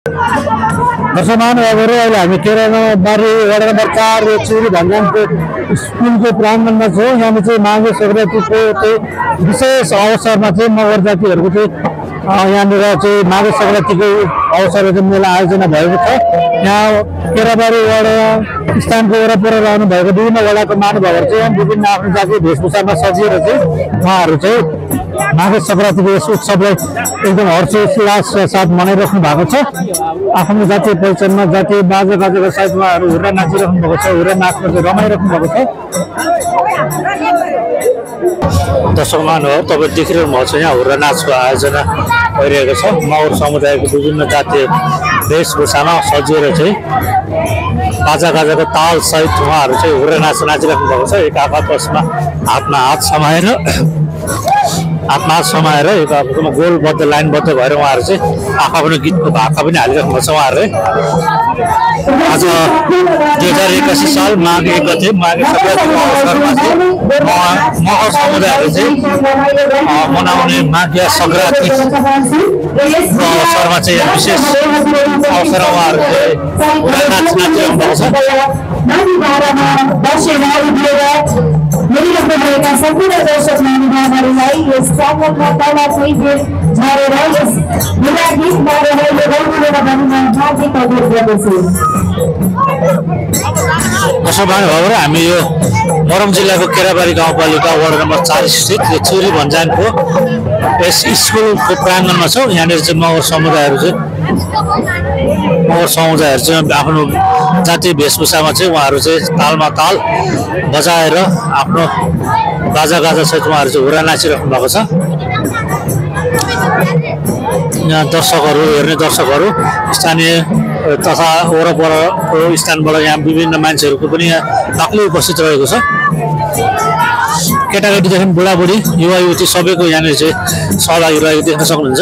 वर्षमान अहिले हामी केराबारी वडा नम्बर 4 चुरी भन्जानको स्कुलको प्राङ्गणमा छौँ। यहाँ चाहिँ माघे सङ्क्रान्तिको विशेष अवसरमा चाहिँ मगर जातिहरूको चाहिँ यहाँनिर चाहिँ माघे सङ्क्रान्तिको अवसरमा चाहिँ मेला आयोजना भएको छ। यहाँ केराबारी वडा स्थानको वरपर रहनु भएको विभिन्न वडाको महानुभावहरू चाहिँ यहाँ विभिन्न आफ्नो जातीय वेशभूषामा सजिएर चाहिँ उहाँहरू चाहिँ माघे सङ्क्रान्तिको यस उत्सवलाई एकदम हर्षोल्लास साथ मनाइराख्नु भएको छ। आफ्नो जातीय पहिचानमा जातीय बाजा गाजाको साथ उहाँहरू हुर्रा नाचिराख्नु भएको छ, हुर्रा नाचमा चाहिँ रमाइराख्नु भएको छ। दर्शक महानुभाव तपाईँ देखिरहनु भएको छ यहाँ हुर्रा नाचको आयोजना भइरहेको छ। मगर समुदायको विभिन्न जातीय वेशभूषामा सजिएर चाहिँ बाजा गाजाको ताल सहित उहाँहरू चाहिँ हुर्रा नाच नाचिराख्नु भएको छ। एक आपसमा हातमा हात समाएर एकदम गोलबद्ध लाइनबद्ध भएर उहाँहरू चाहिँ आफा पनि गीतको भाका पनि हालिराख्नु भएको छ। उहाँहरूले आज 2081 साल माघ 1 गते माघे सङ्क्रान्तिको अवसरमा चाहिँ मगर समुदायहरू चाहिँ मनाउने माघे सङ्क्रान्तिको अवसरमा चाहिँ विशेष अवसरमा उहाँहरू चाहिँ नाच नाचिराख्नु भएको छ। मिलिरहेका सम्पूर्ण दर्शक महानुभावहरूलाई यस प्राङ्गणमा तला फेर झरेर यस मेला गीतबाट मैले रौनक गर्नमा हार्दिक अनुरोध गर्दछु। दर्शक महानुभावहरू हामी यो मोरङ जिल्लाको केराबारी गाउँपालिका वार्ड नम्बर 4 स्थित चुरी भन्जानको यस स्कुलको प्राङ्गणमा छौँ। यहाँनिर चाहिँ मगर समुदायहरू चाहिँ आफ्नो जातीय वेशभूषामा चाहिँ उहाँहरू चाहिँ तालमा ताल बजाएर आफ्नो बाजा गाजा सहित उहाँहरू चाहिँ हुर्रा नाचिराख्नु भएको छ। यहाँ दर्शकहरू हेर्ने दर्शकहरू स्थानीय तथा वरपरको स्थानबाट यहाँ विभिन्न मान्छेहरूको पनि यहाँ बाक्लै उपस्थित रहेको छ। केटाकेटीदेखि बुढाबुढी युवा युवती सबैको यहाँनिर चाहिँ सहभागी रहेको देख्न सक्नुहुन्छ।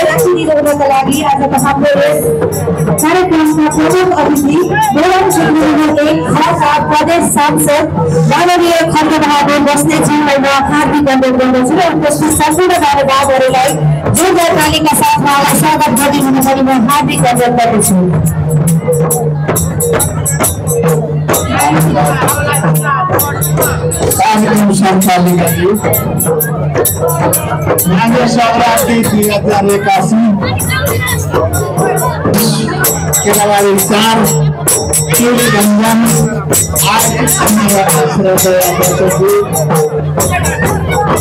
राखिदिनुको लागि आज हाम्रो यस कार्यक्रमका प्रमुख अतिथि मोरङ जिल्लाका खास प्रदेश सांसद माननीय खड्गबहादुर बस्नेतज्यूलाई म हार्दिक अनुरोध गर्दछु र उपस्थित सम्पूर्ण महानुभावहरूलाई जोरदार तालीका साथ उहाँलाई स्वागत गरिदिनु पनि म हार्दिक अनुरोध गर्दछु। माघे सङ्क्रान्ति 2081 केराबारी 4 चुरी भन्जान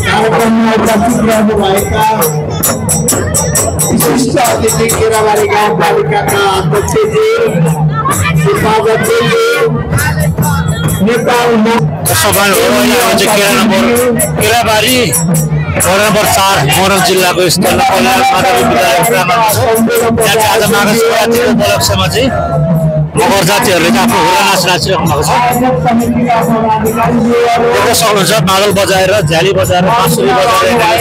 कार्यक्रममा उपस्थित रहनुभएका विशिष्ट अतिथि केराबारी गाउँपालिकाका अध्यक्षज्यू नेपालमा केराबारी वडा नम्बर 4 मोरङ जिल्लाको स्थल कल्याण माध्यमिक विद्यालय प्राङ्गणमा छ। यहाँ आज माघे सङ्क्रान्तिको उपलक्ष्यमा चाहिँ मगर जातिहरूले चाहिँ आफ्नो हुर्रा नाच नाचिराख्नु भएको छ। देख्न सक्नुहुन्छ मादल बजाएर झ्याली बजाएर बाँसुरी बजाएर चाहिँ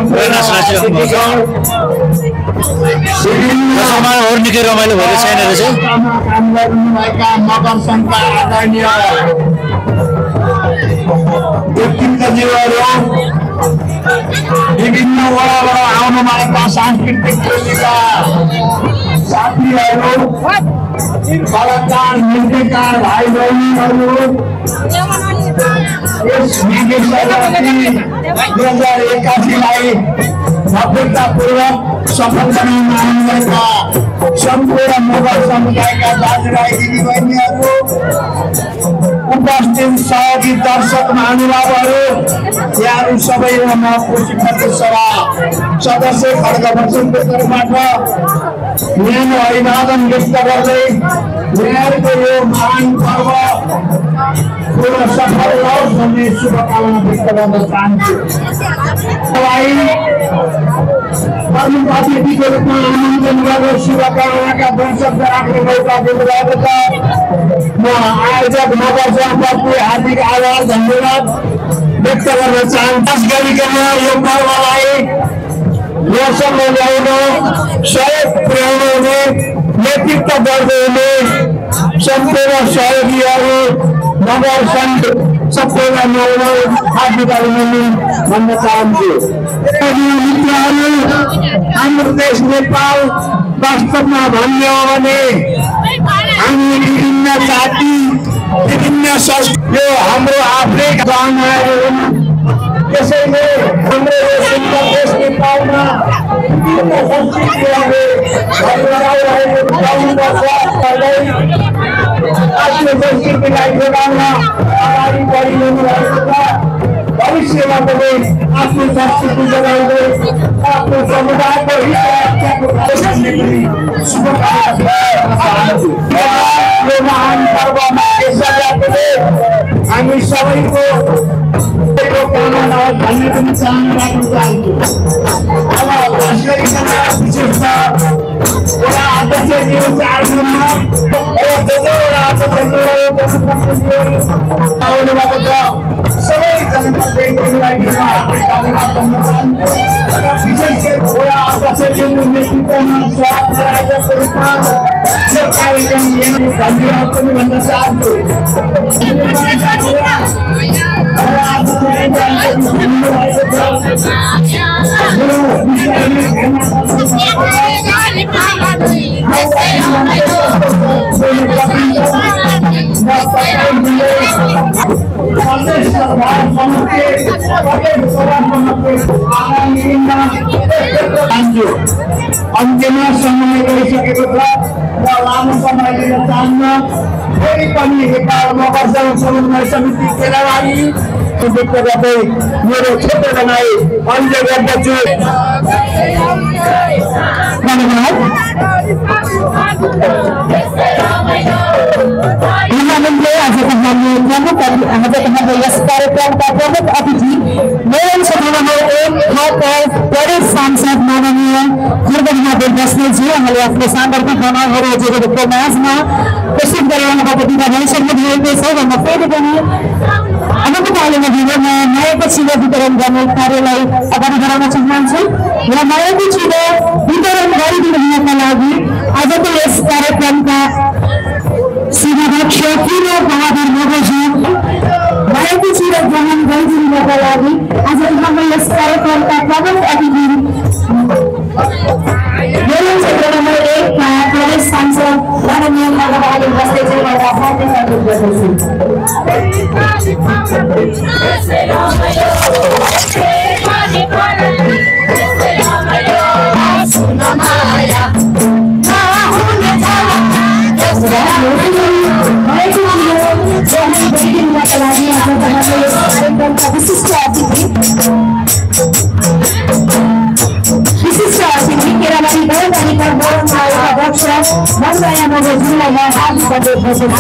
हुर्रा नाच नाचिराख्नु भएको छ। समाजहरू निकै रमाइलो भएको छैन रहेछ। मगर सङ्घका आदरणीय व्यक्तित्वज्यूहरू विभिन्न वडाबाट आउनुभएका सांस्कृतिक टोलीका साथीहरू कलाकार नृत्यकार भाइ बहिनीहरू यस माघे सङ्क्रान्ति 2081लाई सफलतापूर्वक सफल बनाउन आउनुभएका सम्पूर्ण मगर समुदायका दाजुभाइ दिदीबहिनीहरू उपस्थित सहयोगी दर्शक महानुभावहरू यहाँहरू सबैलाई म खुसी सभा सदस्य खड्गबहादुरको तर्फबाट न्यानो अभिवादन व्यक्त गर्दै यहाँहरूको यो महान पर्व पूर्ण सफल होस् भन्ने शुभकामना व्यक्त गर्न चाहन्छु। प्रमुख अतिथिको रूपमा आमन्त्रण गरेर शुभकामनाका वंशज राख्ने मौका दिनुभएको छ। म आयोजक मगर जनप्रति हार्दिक आभार धन्यवाद व्यक्त गर्न चाहन्छु। गरिकन यो पर्वलाई योसँग ल्याउन सहयोग पुर्याउनु हुने नेतृत्व गर्दै हुने सम्पूर्ण सहयोगीहरू नगर सङ्घ सबैलाई म हार्दिक अभिनन्दन भन्न चाहन्छु। मित्रहरू, हाम्रो देश नेपाल वास्तवमा भन्ने हो भने हामी विभिन्न जाति विभिन्न संस्कृति यो हाम्रो आफ्नै गहनाहरू हुन्। त्यसैले हाम्रो यो सुन्दर देश नेपालमा विभिन्न संस्कृतिहरूले आफ्नो संस्कृतिलाई जोगाउन अगाडि बढिरहनु भएको छ। भविष्यमा पनि आफ्नो संस्कृति जोगाउँदै आफ्नो समुदायको हितको शुभकामना चाहन्छु। यो महान पर्वमा यसैले हामी सबैको कामना भन्ने पनि चाहन्छु। अब खास गरिकन विशेष वडा अध्यक्षज्यू चार्जमा आउनु भएको छ। सबै जनप्रतिनिधिलाई विशेष वडा अध्यक्षज्यूको नेतृत्वमा स्वागतको रूपमा यो कार्यक्रम धन्यवाद पनि भन्न चाहन्छु। अन्त्यमा समय गइसकेको छ र लामो समय लिन चाहन्न। फेरि पनि नेपाल मगर समन्वय समिति केराबारी व्यक्त गर्दै मेरो क्षेत्र बनाए अन्त्य गर्दछु। धन्यवाद। आजको हाम्रो यस कार्यक्रमका प्रमुख अतिथि मेयन क्षेत्र नम्बर 1 खालका प्रदेश सांसद माननीय खड्गबहादुर बस्नेतजी, उहाँले आफ्नो सान्दर्भिक भनाइहरू हजुरहरूको माझमा प्रस्तुत गरिरहनुबाट दिँदा भइसक्नु भएको छ र म फेरि पनि अनन्तकालीन दिनमा नयाँको चिलो वितरण गर्ने कार्यलाई अगाडि बढाउन चाहन्छु र नयाँको चिलो वितरण गरिदिनुका लागि आजको यस कार्यक्रमका शिवाध्यक्ष किरो बहादुर मगरजी नयाँको चिलो ग्रहण गरिदिनुका लागि आज हाम्रो यस कार्यक्रमका प्रमुख अतिथि मेयन क्षेत्र नम्बर 1 का प्रदेश सांसद माननीय खड्गबहादुर बस्नेतजीबाट हार्दिक अनुरोध गर्दछु। विशिष्ट अतिथि केराबारी गाउँपालिका बोर्डका अध्यक्ष मनमाया मगरजीलाई म हार्दिक अनुरोध गर्दछु।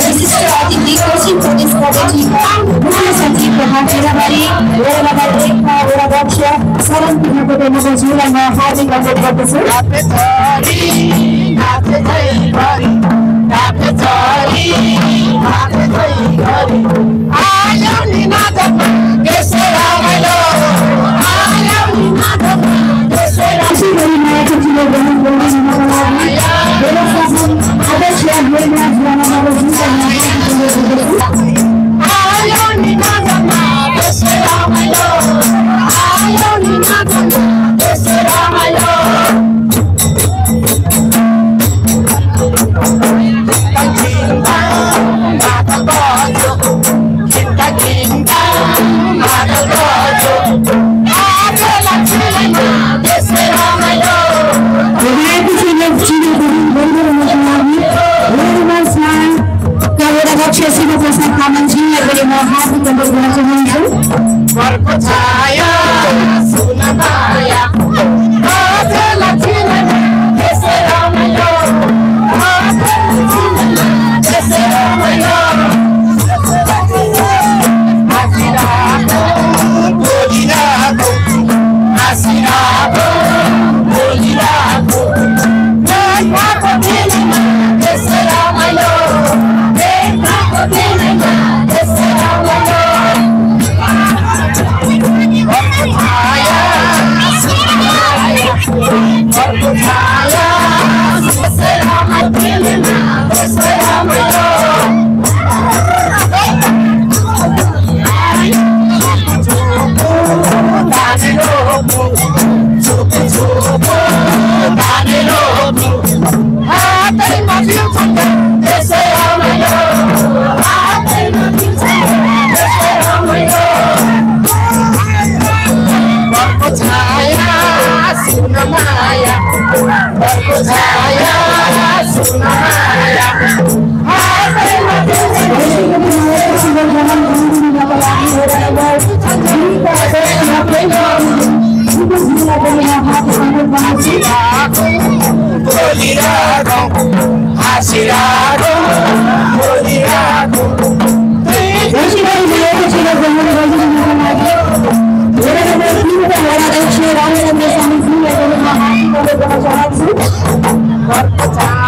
विशिष्ट अतिथि कोशी प्रदेश कमिटीका मुख्य सचिव तथा केराबारी वडा नम्बर 1 का वडा अध्यक्ष शरण कृष्णकोटे मगरजीलाई म हार्दिक अनुरोध गर्दछु। Hasira